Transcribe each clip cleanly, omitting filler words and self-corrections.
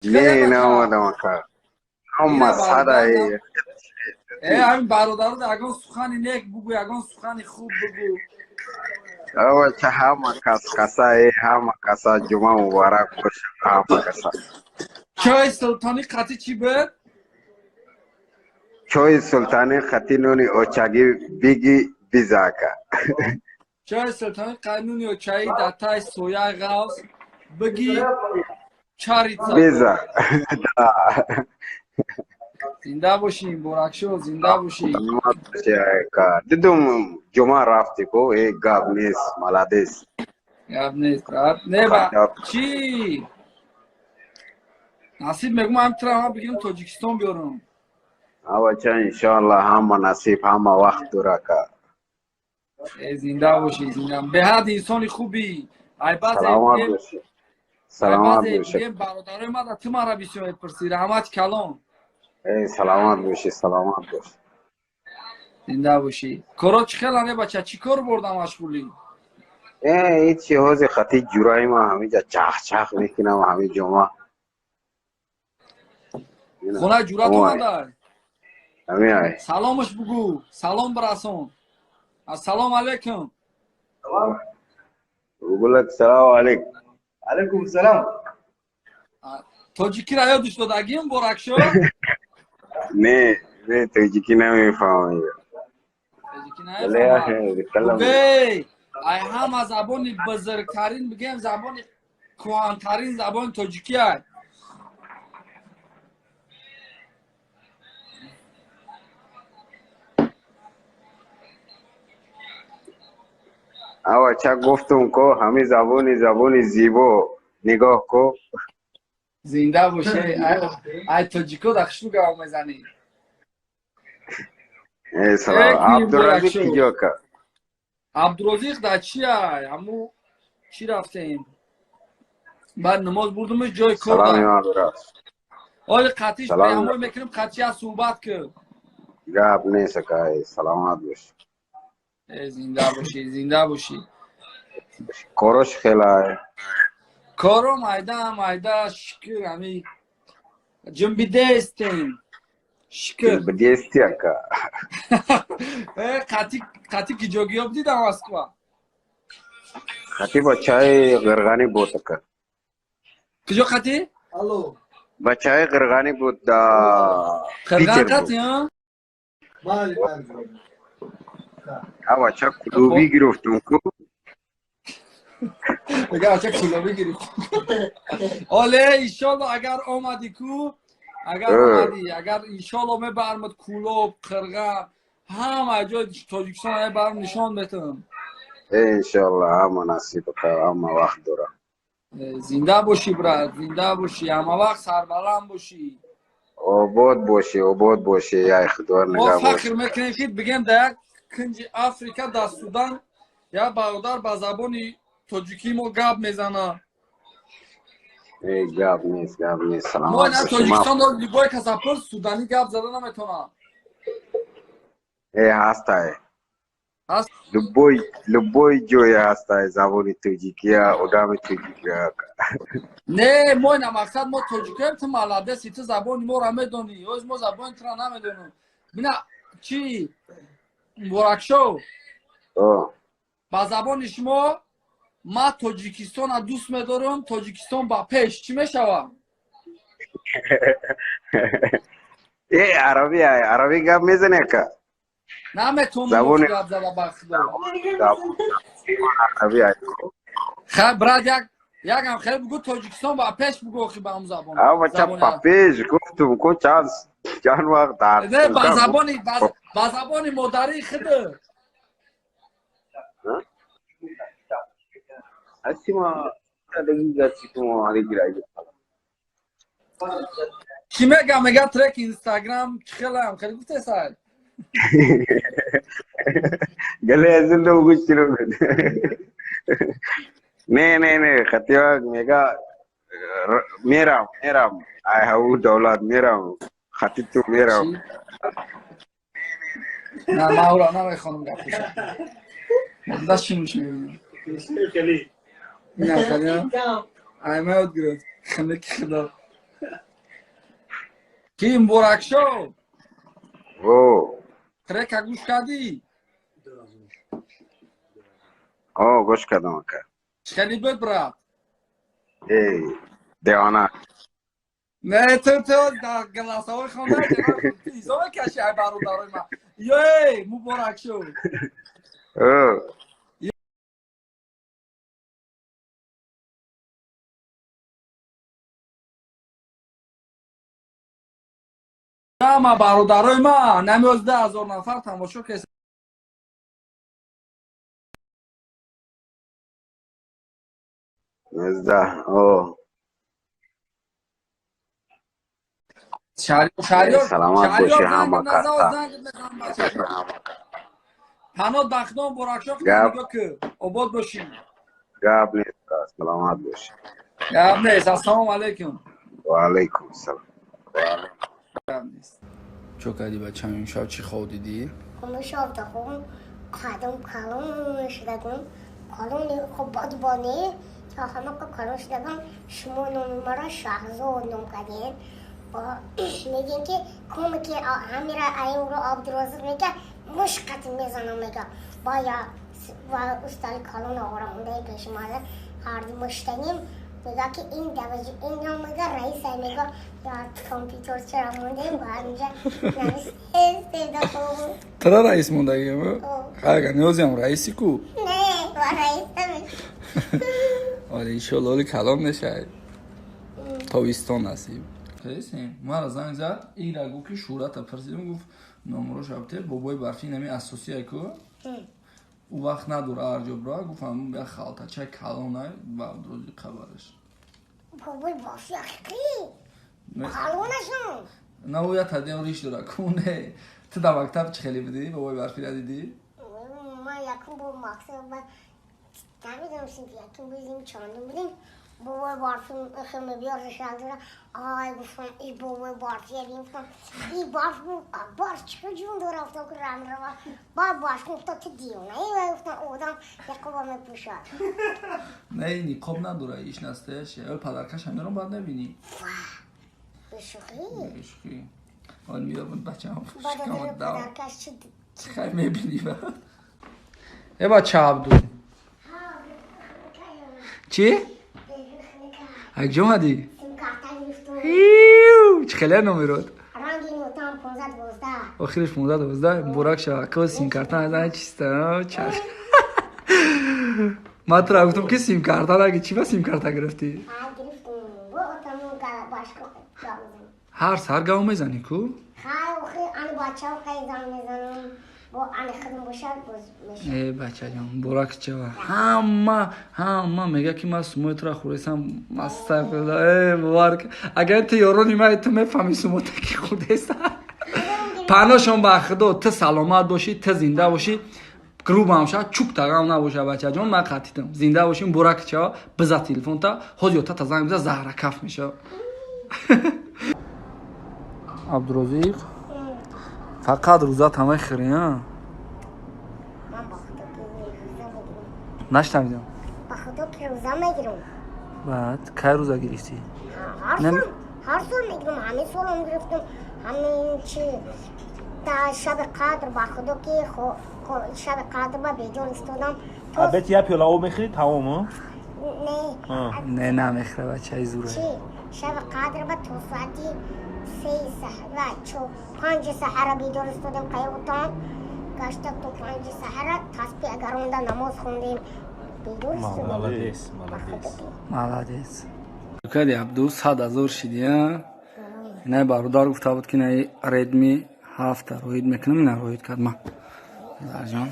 Не, наомадам, ака. Ҳама садаи. Э, ҳамин бародаро, ягон сухани нек бугӯ, ягон сухани хуб бугӯ. Авача, ҳама кас каса, э, ҳама каса ҷума муборак боша, ҳама каса. Чойи султонӣ қатӣ чӣ буд? Чойи султонӣ қати нони очагӣ биги биза, ака. Чойи султонӣ қати нуни очагӣ дар таи сояи ғавз биги чарица. Биза. Зинда бошӣ, Муборакшо, зинда бошӣ. Дидум, ҷума рафти ко, э, гап нест, молодец. Гап нест, брат. Не, ба чӣ насиб мегум, ҳам тра ма бигирим, Тоҷикистон биёрам. Авача, иншоалло, ҳама насиб, ҳама вақт дурака. Э, зинда бошӣ, зинда. Беҳад инсони хубӣ. Ай баъзе Саломат бошӣ, саломат бошӣ. Бародарои ма, ту мара бисёр мепурсӣ. Раҳмати калон. Э, саломат бошӣ, саломат бош. Зинда бошӣ. Коро чӣ хела, не, бача? Чӣ кор бурда машғулӣ? Э, ҳечи, ҳози хати ҷураи ма ҳамиҷа чах-чах мекунам, ҳами ҷома. Хонаи ҷурат омадай? Ҳами ай. Саломаш бугӯ, салом бирасон. Ассалому алайкум. Бугулак, салому алайкум. Алайкум салом. Тоҷикиро ёдиш додагим, Муборакшо? Не, не, тоҷикӣ намефаҳмам. Тоҷикӣ намефаҳмам. Ай, ҳама забони бузургтарин, бигем, забони кӯҳантарин забони тоҷикӣ ай. Ава, ча гуфтум ко, ҳами забони зибо, нигоҳ ко. Зинда боше. Ай, тоҷико да хушрӯ гап мезанӣ. Э, салом. Абдуразиқ киҷо, ка? Абдурозиқ да чи ай, ҳаму чӣ рафтем, баъд намоз бурдумш, ҷои кор. Оли қатиш ҳамой мекунем, қатиш аз суҳбат кун. Гап нест, акай, саломат бош. Э, зинда бошӣ, зинда бошӣ. Корош хелай? Коро майда майда, шукр, ами ҷунбидестем, шукр. Ҷунбидести, ака. Э, қати қати киҷогиёб дидам Москва. Қати бачаи ғирғанӣ буд, ака. Киҷо қати? Алло. Бачаи ғирғанӣ буд да. Қирған қати? Бале, бале. А бача клубӣ гирифтум ку. Мега, бача клубӣ гирифт. Оле, иншолло, агар омадӣ ку, агар омадӣ, агар, иншолло, мебармад Кулоб, Қирған, ҳама ҷои Тоҷикистон мебарам, нишон метавам. Иншолло, ҳама насиб, ҳама вақт дора. Зинда бошӣ, брат, зинда бошӣ, ҳама вақт сарбаланд бошӣ. Обод бошӣ, обод бошӣ, яй худо. Мо фахр мекунем, ки бигем, дар як кунҷи Африка, дар Судан, як бародар ба забони тоҷикии мо гап мезанад. Гап нест, гап нест. Мо ина Тоҷикистон любой каса пурс, суданӣ гап зада наметавонад. Э, ҳастай, любой, любой ҷое ҳастай забони тоҷикия, одами тоҷикия. Не, мо ина мақсад, мо тоҷикоем, ту молодец и, ту забони моро медонӣ, оз мо забони туро намедонем. Бина, чӣ, Муборакшо, ба забони шумо ма Тоҷикистона дӯст медорам, Тоҷикистон ба пеш, чӣ мешавад? Э, араби, араби гап мезани, ака? Наметонам гап зада, ба худо. Хай, брат, як якам хеле бугӯ, Тоҷикистон ба пеш бугӯ, охи, ба ҳам забон. Бача, ба пеш гуфтум ку, чанд чанд вақт дар Не, ба забони модарии худ. Асима дагига ситумо ҳаригираги. Чӣ мега? Мега, трек Инстаграм чӣ хелам, хеле гуфтесай. Гале азилда угушчиро. Не, не, не, хатива мега, мерам, мерам, ай ҳаву давлат мерам, хати ту мерам. На, ман ӯро намехонам, гапуша дашинш мебинам. Ина хеле айма ёд гирифт, хандаки худо. Ки Муборакшо? О. Трека гӯш кардӣ? О, гӯш кардам ака. Чӣ хеле буд, брат? Эй, девона. Не, ту дар голосовой хонда изо мекаши ай бародарои ман. Ё эй, Муборакшо. О. Ама бародарои ман, нами 11000 нафар тамошо карданд. 19. О. Шаҳриёр, Саломат бошӣ ҳама каса. Паноҳ бахто Муборакшо, Гап. нигоҳ ки обод бошӣ. Гап нест, саломат бошӣ. Гап нест. Ассалому алайкум. Ва алайкум ассалом. Гап нест. Чо кардӣ бачам, имшаб чӣ хоб дидӣ? Имшаб дохом қадам калон шудагум. Калон хоб бад боне то ҳама калон шудагум. Шумо номи маро Шаҳзод ном кардед. Мегӯем ки коме ки ҳамира аюро Абдурозиқ мега мушқати мезанам мега. Ба я ва устали калон орамондаи пеши мада ҳарду муштагим. Мега ки ин даваҷи ин ном мега раиса мега я компютер чара мондаем ба ҳаминҷа навист. Тра раис мондагим? Ага, ниёзиам раиси ку? Не, ва раиса мега. Оре, иншолло оли калон мешавад. Тобистон насиб. Хелесем. Мара занг зад, ира гуфт ки Шӯрата пурсидим, гуфт номрош абте бобои барфи нами асосия ку. Ӯ вақт надора арҷо бира, гуфт ҳамун як халтача калонай ба Абдурозиқ хабараш. Бобои барфи ҳақиқӣ? Калонашон? На, ӯ як тадем риш дора ку не. Ту дар мактаб чӣ хеле будӣ? Бобои барфиро дидӣ? Ман якум бо мақсад ба намедонам синфи якум будем, чандум будем. Бобои барфи хеле биёр ришал дора. Ай гуфтам, и бобои барфи гуфтам. И барф буд, барф чӣ ҷун дора гуфтам ки рам рава. Баъд барф гуфтам ту девонаи гуфтам одам ниқоба мепӯшад. Не, ниқоб надора, иш настоящий. Ё падаркаш ҳамеро баъд набинӣ. Бешӯхӣ? Бешӯхӣ. Он меёбад бачаам. Баъд падаркаш чӣ? Хай мебинӣ баъд. Э бача Абду. Чӣ? Акҷо омадӣ? Чӣ хеле номерод? Ранги нотам 15-12. Охириш 15-12. Муборак шава. Ко сим-карта назан чиста? Чаш. Ман туро гуфтам ки сим-карта наги, чӣ ба сим-карта гирифтӣ? Гирифтам. Бо отаму башко гап мезанам. Ҳар сар гап мезанӣ ку? Хай, охи ани бачао хай зан мезанам. Бо ани худам бошад боз мешавад. Э бачаҷон, муборак шава. Ҳама мега ки ман сумои туро хӯрдесам, астағфирулло. Э бовар агар ту ёрони ман ту мефаҳмӣ сумо таки хӯрдеса. Паноҳшон ба Худо, ту саломат бошӣ, ту зинда бошӣ. Грубам ша, чук тағам набоша бачаҷон, ман қатитам. Зинда бошӣ, муборак шава. Биза телефонта, ҳозир ёта та занг биза, заҳра каф мешава. Абдурозиқ, фақат рӯзат ҳамаи хӯрӣ, а? Ман ба Худо ки рӯза мегирам. Наштавидам. Ба Худо ки рӯза мегирам. Баъд кай рӯза гирифтӣ? Ҳар сол мегирам, ҳамин солам гирифтам, ҳамин чи дар шаби қадр ба Худо ки шаби қадр ба бедор истодам. Абет я пиёла об мехӯрӣ тамом, Не. Не, намехӯра бачаи зура. Чи шаби қадр ба то соати 3 саҳара, 5 саҳара бедор истодам, қайотам гашта то 5 саҳара тасбиҳ гаронда намоз хондем. Бедор истодам. Молодец, молодец. Молодец. Кади Абду 100,000 шиди, а? Инай бародар гуфта буд ки инай Redmi 7 роид мекунам, ина роид кард ман. Зарҷон.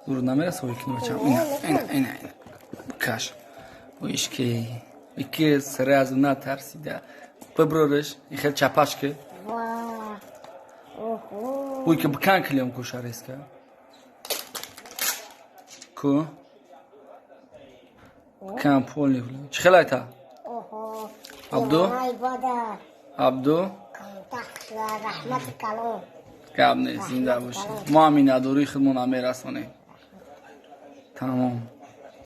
Зур намераса ой кини бачам. Ина, ина, ина, ина. Каш. Ишки. Ики сразу натарсида. Биброриш, и хел чапашки. Ой ки бикан клеем куша резка. Ку? Бикан полни. Чӣ хел айта? Абду? Абду? Раҳмати калон. Гап нест, зинда бошӣ. Мо ҳам миннатдории худмон мерасонем. Тамом.